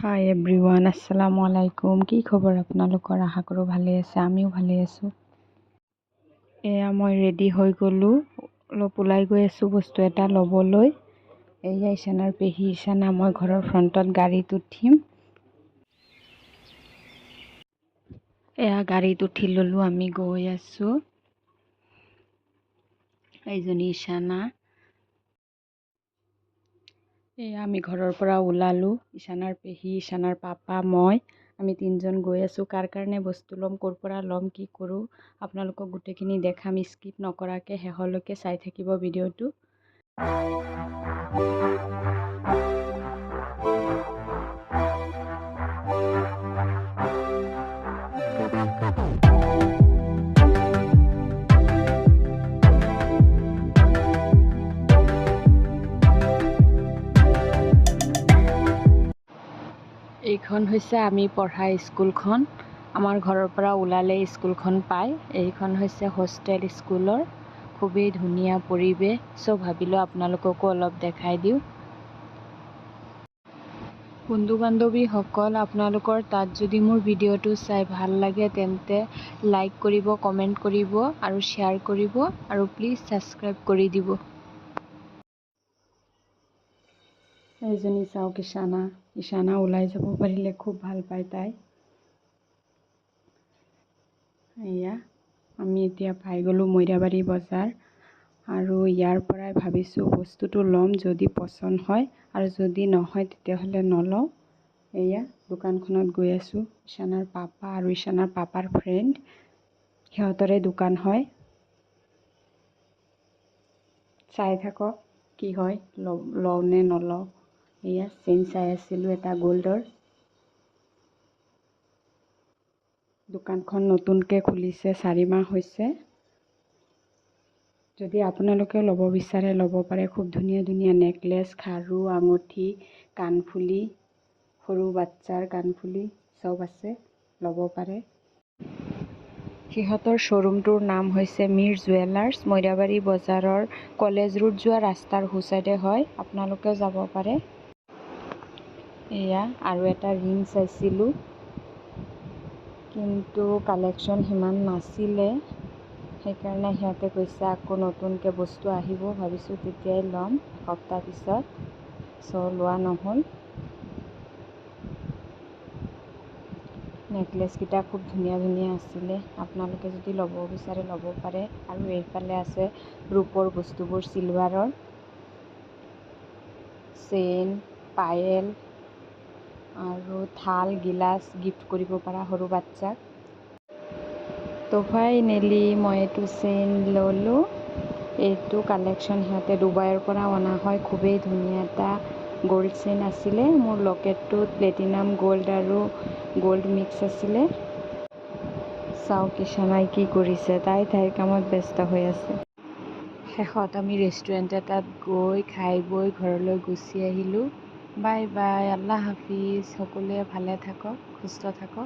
হাই everyone, আসসালামু আলাইকুম। কি খবৰ আপোনালোকৰ? আশা কৰোঁ ভালে আছে। আমিও ভালে আছোঁ। এয়া মই ৰেডি হৈ গ'লোঁ, অলপ ওলাই গৈ আছোঁ বস্তু এটা ল'বলৈ। এয়া ইশানাৰ পেহী, ইশানা, মই ঘৰৰ ফ্ৰণ্টত গাড়ীত উঠিম। এয়া গাড়ীত উঠি ল'লোঁ, আমি গৈ আছোঁ। এইজনী ইশানা। এয়া আমি ঘৰৰ পৰা ওলালোঁ। ইশানাৰ পেহী, ইশানাৰ পাপা, মই, আমি তিনিজন গৈ আছোঁ। কাৰ কাৰণে বস্তু ল'ম, ক'ৰ পৰা ল'ম, কি কৰোঁ, আপোনালোকক গোটেইখিনি দেখাম। স্কিপ নকৰাকৈ শেষলৈকে চাই থাকিব ভিডিঅ'টো। এইখন হৈছে আমি পঢ়া স্কুলখন। আমাৰ ঘৰৰ পৰা ওলালে স্কুলখন পায়। এইখন হৈছে হোষ্টেল স্কুলৰ। খুবেই ধুনীয়া পৰিৱেশ। চ' ভাবিলোঁ আপোনালোককো অলপ দেখাই দিওঁ। বন্ধু বান্ধৱীসকল, আপোনালোকৰ তাত যদি মোৰ ভিডিঅ'টো চাই ভাল লাগে, তেন্তে লাইক কৰিব, কমেণ্ট কৰিব আৰু শ্বেয়াৰ কৰিব আৰু প্লিজ ছাবস্ক্ৰাইব কৰি দিব। এইজনী চাওক ইশানা। ইশানা ওলাই যাব পাৰিলে খুব ভাল পায় তাই। এয়া আমি এতিয়া পাই গ'লোঁ মৈৰাবাৰী বজাৰ আৰু ইয়াৰ পৰাই ভাবিছোঁ বস্তুটো ল'ম, যদি পচন্দ হয়, আৰু যদি নহয় তেতিয়াহ'লে নলওঁ। এয়া দোকানখনত গৈ আছোঁ। ইশানাৰ পাপা আৰু ইশানাৰ পাপাৰ ফ্ৰেণ্ড, সিহঁতৰে দোকান হয়। চাই থাকক কি হয়, লওঁ নে নলওঁ। এয়া চেইন চাই আছিলোঁ এটা গ'ল্ডৰ। দোকানখন নতুনকৈ খুলিছে, 4 মাহ হৈছে। যদি আপোনালোকেও ল'ব বিচাৰে, ল'ব পাৰে। খুব ধুনীয়া ধুনীয়া নেকলেছ, খাৰু, আঙুঠি, কাণফুলি, সৰু বাচ্ছাৰ কাণফুলি চব আছে, ল'ব পাৰে। সিহঁতৰ শ্ব'ৰুমটোৰ নাম হৈছে মীৰ জুৱেলাৰ্ছ। মৈৰাবাৰী বজাৰৰ কলেজ ৰোড যোৱা ৰাস্তাৰ সোঁ চাইডে হয়। আপোনালোকেও যাব পাৰে। এয়া আৰু এটা ৰিং চাইছিলোঁ, কিন্তু কালেকশ্যন সিমান নাছিলে। সেইকাৰণে সিহঁতে কৈছে আকৌ নতুনকৈ বস্তু আহিব, ভাবিছোঁ তেতিয়াই ল'ম এসপ্তাহ পিছত। চ' লোৱা নহ'ল। নেকলেছকেইটা খুব ধুনীয়া ধুনীয়া আছিলে। আপোনালোকে যদি ল'ব বিচাৰে, ল'ব পাৰে। আৰু এইফালে আছে ৰূপৰ বস্তুবোৰ, চিলভাৰৰ চেইন, পায়েল আৰু থাল, গিলাচ গিফ্ট কৰিব পৰা সৰু বাচ্ছাক। তো ফাইনেলি মই এইটো চেইন ল'লোঁ। এইটো কালেকশ্যন সিহঁতে ডুবাইৰ পৰা অনা হয়। খুবেই ধুনীয়া এটা গ'ল্ড চেইন আছিলে। মোৰ লকেটটোত প্লেটিনাম গ'ল্ড আৰু গ'ল্ড মিক্স আছিলে। চাওক ইশানাই কি কৰিছে, তাই তাইৰ কামত ব্যস্ত হৈ আছে। শেষত আমি ৰেষ্টুৰেণ্ট এটাত গৈ খাই বৈ ঘৰলৈ গুচি আহিলোঁ। Bye bye, Allah Hafiz. সকলোৱে ভালে থাকক, সুস্থ থাকক।